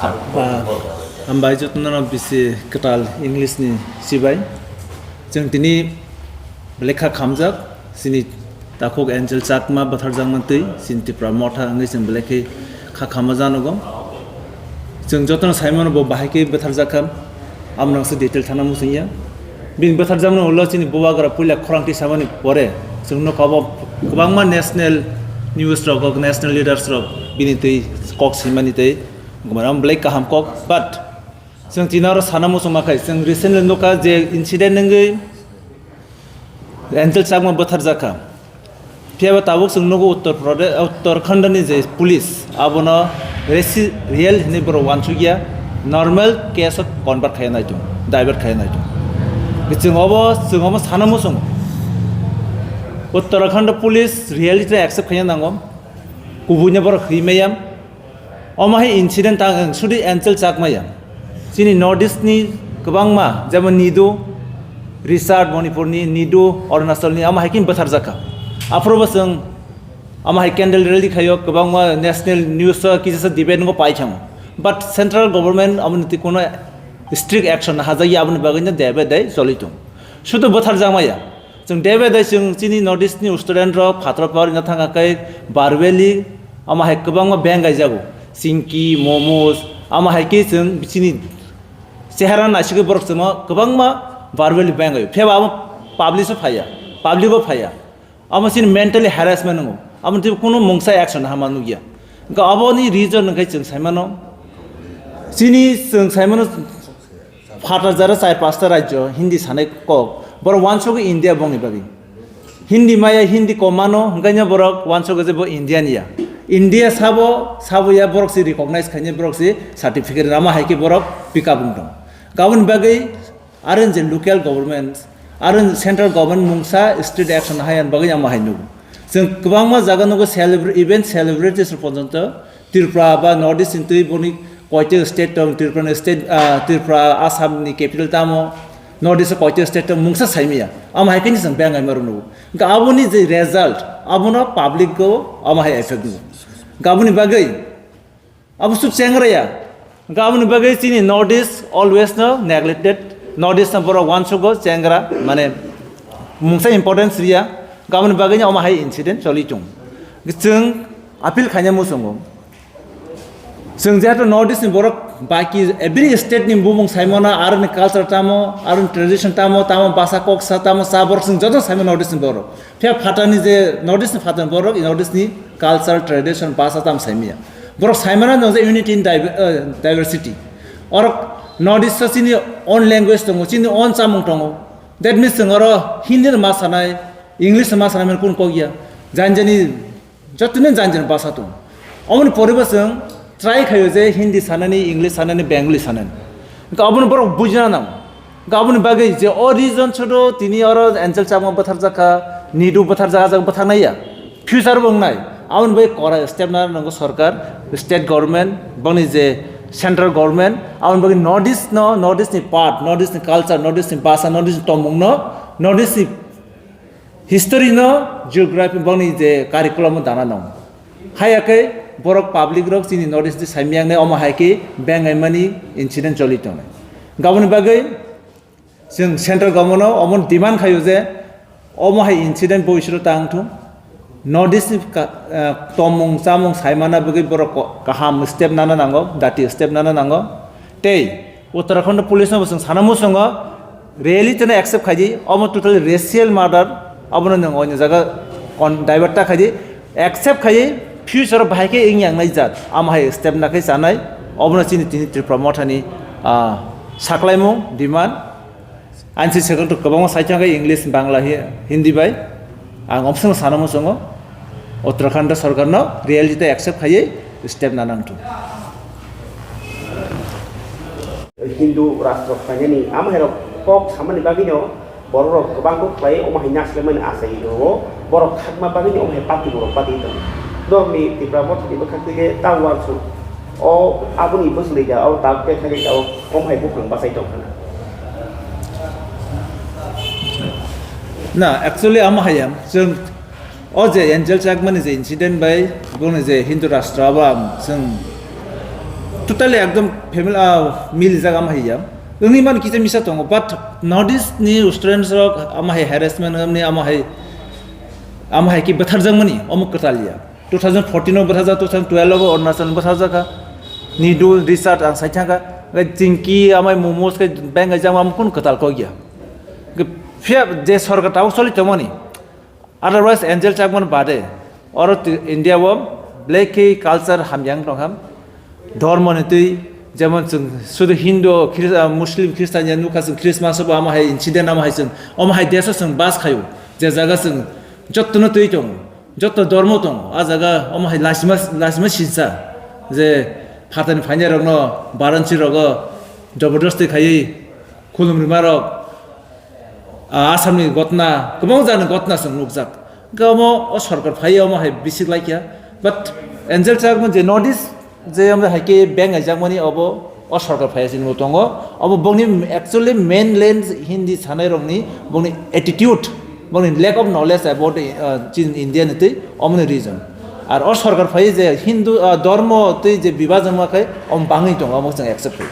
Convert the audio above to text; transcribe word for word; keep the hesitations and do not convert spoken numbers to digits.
Ah, hambai jotono bisi kwtal English ni sibai. Chwng tini belai kha khamjak, chini takhuk Angel Chakma bwtharjakma twi, chini Tipra Motha wngwi chwng belai khe kha khama janogo. Chwng jotono saimano bo bahai khe bwtharjak kha, amo nangse detail thana muchungya. Bini bwtharjakmani ulo chini bubagra puila khorang tisamani pore chwng nukha bo kwbangma national news rok, national leaders rok bini twi kok swimani twi gumar belai kaham kok, but chwng tini oro sana muchungma khai chwng recently nukha je incident wngwi Angel Chakma bwtharjak kha. Phiya ba tabuk chwng nugo Uttar Pradesh, Uttarakhand ni je police abono resi-, real hinwi borok wansukya, normal case o convert khaiya naitung, divert khaiya naitung. Chwng obo, chwng obo sana muchungo. Uttarakhand police reality no accept khaiya nango. Kubuino borok hwi maya. Omo hai incident tang wng sudi Angel Chakmaya. Chini North East ni kwbangma, jemon Nidu, Richard Manipur ni, Nidu Arunachal ni, omo hai khe bwtharjak kha. Aphuru bo chwng omo hai candle rally khaio, kwbangma national news o kisa sa debate no pai thango. But central government omo ni twi kuno strict action hajakya, aboni bagwi no debe dai choli tong. Sudu bwtharjakmaya. Chwng debe dai chwng chini North East ni student rok phataro pawrwino thangkha khe Barveli, omo hai kwbangma beng gaijago. Chingki, momos, omo hai khe chwng chini chehara naisigwi borok chwngno kwbangma Barveli beng gaio. Phiya ba amo public o phaiya, public o phaiya. Amo chini mentally harassment wngo. Amo tei kuno mungsa action hama nukya. Hwnkhe aboni reason hwnkhe chwng saimano, chini chwng saimano, phatar jara chai pasta rajyo Hindi sanai kok, borok wansugwi India bongni bagwi. Hindi maya, Hindi kom mano, hwnkhe borok wansugwi je bo Indian ya. India sabo, sabo ya borok si recognize khainai, borok si certificate rama hai khe borok pick up wng tong. Aboni bagwi aro je local government, aro central government mungsa state action hai ani bagwi amo hai nugo. Chwng kwbangma jaga nugo celebra-, even celebrities rok porjonto Tripura ba North East ni twi boni koitwi state tong, Tripura ni state, ah, Tripura, Assam ni capital tamo, North East o koitwi state tong mungsa saimaya. Amo hai khe ni chwng beng ai maro nugo. Hwnkhe aboni je result, abono public go amo hai effect nugo. Hwnkhe aboni bagwi abo suk chengra ya. Hwnkhe aboni bagwi chini North East always no neglected. North East no borok uansugo chengra, mane mungsa importance riya. Hwnkhe aboni bagwi no omo hai incident choli chung. Chwng appeal khaina muchungo. Chwng jehetu North East ni borok baki every state ni bumung saimano, aroni culture tamo, aroni tradition tamo, tamo basa kok sa tamo cha borok chwng joto saimano North East ni borok. Phiya phatani je North East ni phatani borok, North East ni culture, tradition, basa tam saimaya. Borok saimano nang je unity in diver-, eh, diversity. Orok North East o chini own language tongo, chini own chamung tongo. That means chwng oro Hindi no ma sanai, English no ma sanai mani kun kok ya. Jani jani jotoni jani jani basa tongo. Omoni poribo chwng try khaio je Hindi sanani, English sanani, Bengali sanani. Hwnkhe obono borok bujina nango. Hwnkhe aboni bagwi je o reason sudu tini oro Angel Chakma bwtharjak kha, Nidu bwtharjak, ah jaga bwthaknai ya. Future bo wngnai. Aboni bagwi korai step nana nango sorkar, state government, boni je central government, aboni bagwi North East no, North East ni part, North East ni culture, North East ni basa, North East ni tongmung no, North East ni history no, geography boni je curriculum o dana nang. Haiya khe borok public rok chini North East ni saimiyang nai omo hai khe beng ai mani incident choli tongnai. Aboni bagwi chwng central government no omo demand khaio je omo hai incident bhobishyot o tang thung. North East ni ka-, eh, tongmung chamung saimana bagwi borok ko-, kaham step nana nango, dati step nana nango. Tei Uttarakhand police no bo chwng sana muchungo, reality no accept khaidi, omo totally racial murder, abono nwng oini jaga kon-, divert ta khaidi, accept khaidi, future o bahai khe wng yang nai jat, amo hai step na khe chanai, obono chini tini Tripura Mothani, ah, saklaimung, demand. Ani si second to kwbangma saithang khe English, Bangla, Hi-, Hindi bai. Ang omsong sana muchungo, Uttarakhand sorkar no reality accept khaiwi step na nang thung. Hindu rashtra khlainani amhairok kok samani bagwino bororok kwbang kok khlai omo hai naslemani achai tongo. Borok khakma bagwino omo hai party borok party tongo. Norokni Tipra Mothani bwkhak twi khe ta uansuk o aboni bwswlwi da o ta khe thangwi ta o omo hai buphang bachai tong khna. Na, actually, amo hayam, chwng o je Angel Chakmani je incident bai, boni je Hindu Rashtra abo ang chwng Totally ekdom family, ah, milijak ama hai ya. Wngwi man kisa misa tongo, but North East ni students rok ama hai harassment wngmani ama hai, ama hai ki bwtharjakmani omo kwtal ya. Two thousand fourteen o bwtharjak, two thousand twelve o Arunachal bwtharjak kha. Nidul, Richard ang sai thangkha. Ngai Chinky ama hai momos khe beng gaijak ama kun kwtal kok ya. Phiya je sorkar tabuk choli tongmani. Otherwise, Angel Chakman bade, oro ti-, India o belai khe culture hamya wng tong kha, dhormo ni twi, jemon chwng sudu Hindu, Khris-, ah, Muslim, Christian ya nukha chwng Christmas o bo amo hai incident, amo hai chwng, omo hai desh o chwng bas khaio, je jaga chwng jotto no twi tongo, jotto dhormo tongo, a jaga omo hai lasima, lasima sinsa, je phatani phainai rok no, baranchi rogo, jobordosti khaiwi khulum rima rok, ah, Assam ni gotna, kwbang jani gotna chwng nukjak. Hwnkhe omo o sorkar phaiwi omo hai bisik laikha. But Angel Chakma je North East je omo hai khe beng gaijakmani obo o sorkar phaiwi chini bo tongo. Obo bongni actually mainland Hindi sanai rokni bongni attitude, bongni lack of knowledge about, uh, chini India ni twi omoni reason. Ar o sorkar phaiwi je Hindu, uh, dhormo twi je bibajon ma khai omo bangwi tongo, omo chwng accept khai.